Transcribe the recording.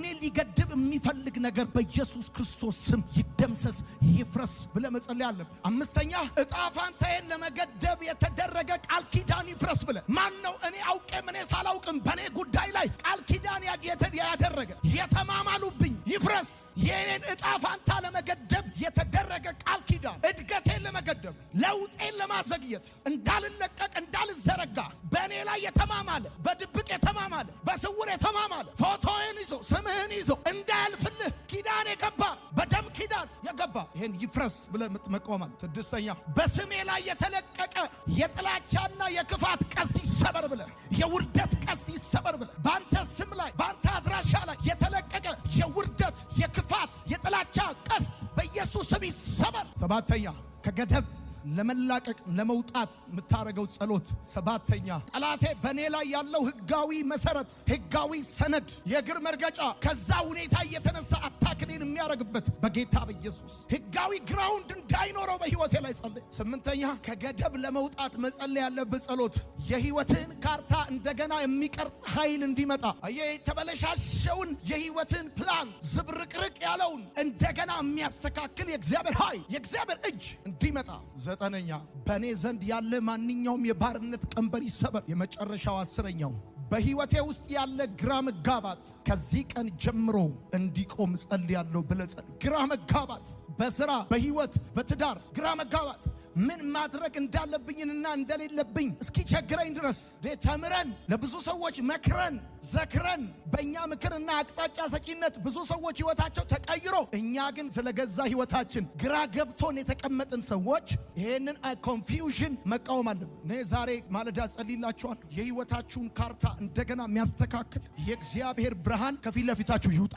እኔን ሊገድብ የሚፈልግ ነገር በኢየሱስ ክርስቶስ ስም ይደምሰስ፣ ይፍረስ ብለህ መጸለይ አለብህ። አምስተኛ፣ እጣ ፋንታዬን ለመገደብ የተደረገ ቃል ኪዳን ይፍረስ ብለህ። ማን ነው እኔ አውቄም እኔ ሳላውቅም በእኔ ጉዳይ ላይ ቃል ኪዳን ያደረገ፣ የተማማሉብኝ ይፍረስ። የእኔን እጣ ፋንታ ለመገደብ የተደረገ ቃል ኪዳን፣ እድገቴን ለመገደብ፣ ለውጤን ለማዘግየት፣ እንዳልለቀቅ እንዳልዘረጋ በእኔ ላይ የተማማለ፣ በድብቅ የተማማለ፣ በስውር የተማማለ፣ ፎቶዬን ይዞ ስምህን ይዞ እንዳያልፍልህ ኪዳን የገባ፣ በደም ኪዳን የገባ ይሄን ይፍረስ ብለህ መቆማል። ስድስተኛ፣ በስሜ ላይ የተለቀቀ የጥላቻና የክፋት ቀስት ይሰበር ብለህ፣ የውርደት ቀስት ይሰበር ብለህ፣ በአንተ ስም ላይ በአንተ አድራሻ ላይ የተለቀቀ የውርደት፣ የክፋት፣ የጥላቻ ቀስት በኢየሱስ ስም ይሰበር። ሰባተኛ፣ ከገደብ ለመላቀቅ ለመውጣት የምታደርገው ጸሎት። ሰባተኛ፣ ጠላቴ በእኔ ላይ ያለው ህጋዊ መሰረት፣ ህጋዊ ሰነድ፣ የእግር መርገጫ፣ ከዛ ሁኔታ እየተነሳ attack እኔን የሚያደርግበት በጌታ በኢየሱስ ህጋዊ ground እንዳይኖረው በህይወቴ ላይ ጸልይ። ስምንተኛ፣ ከገደብ ለመውጣት መጸለይ ያለብህ ጸሎት የህይወትህን ካርታ እንደገና የሚቀርጽ ኃይል እንዲመጣ፣ አየህ፣ የተበለሻሸውን የህይወትህን ፕላን፣ ዝብርቅርቅ ያለውን እንደገና የሚያስተካክል የእግዚአብሔር ኃይል፣ የእግዚአብሔር እጅ እንዲመጣ። ዘጠነኛ፣ በእኔ ዘንድ ያለ ማንኛውም የባርነት ቀንበር ይሰበር። የመጨረሻው 10ኛው፣ በህይወቴ ውስጥ ያለ ግራ መጋባት ከዚህ ቀን ጀምሮ እንዲቆም ጸልያለሁ ብለህ ጸልይ። ግራ መጋባት በስራ፣ በህይወት፣ በትዳር ግራ መጋባት፣ ምን ማድረግ እንዳለብኝና እንደሌለብኝ እስኪቸግረኝ ድረስ ተምረን፣ ለብዙ ሰዎች መክረን ዘክረን፣ በእኛ ምክርና አቅጣጫ ሰጪነት ብዙ ሰዎች ህይወታቸው ተቀይሮ እኛ ግን ስለገዛ ህይወታችን ግራ ገብቶን የተቀመጥን ሰዎች ይሄንን confusion መቃወም አለብን። እኔ ዛሬ ማለዳ ጸልይላችኋለሁ። የህይወታችሁን ካርታ እንደገና የሚያስተካክል የእግዚአብሔር ብርሃን ከፊት ለፊታችሁ ይውጣ።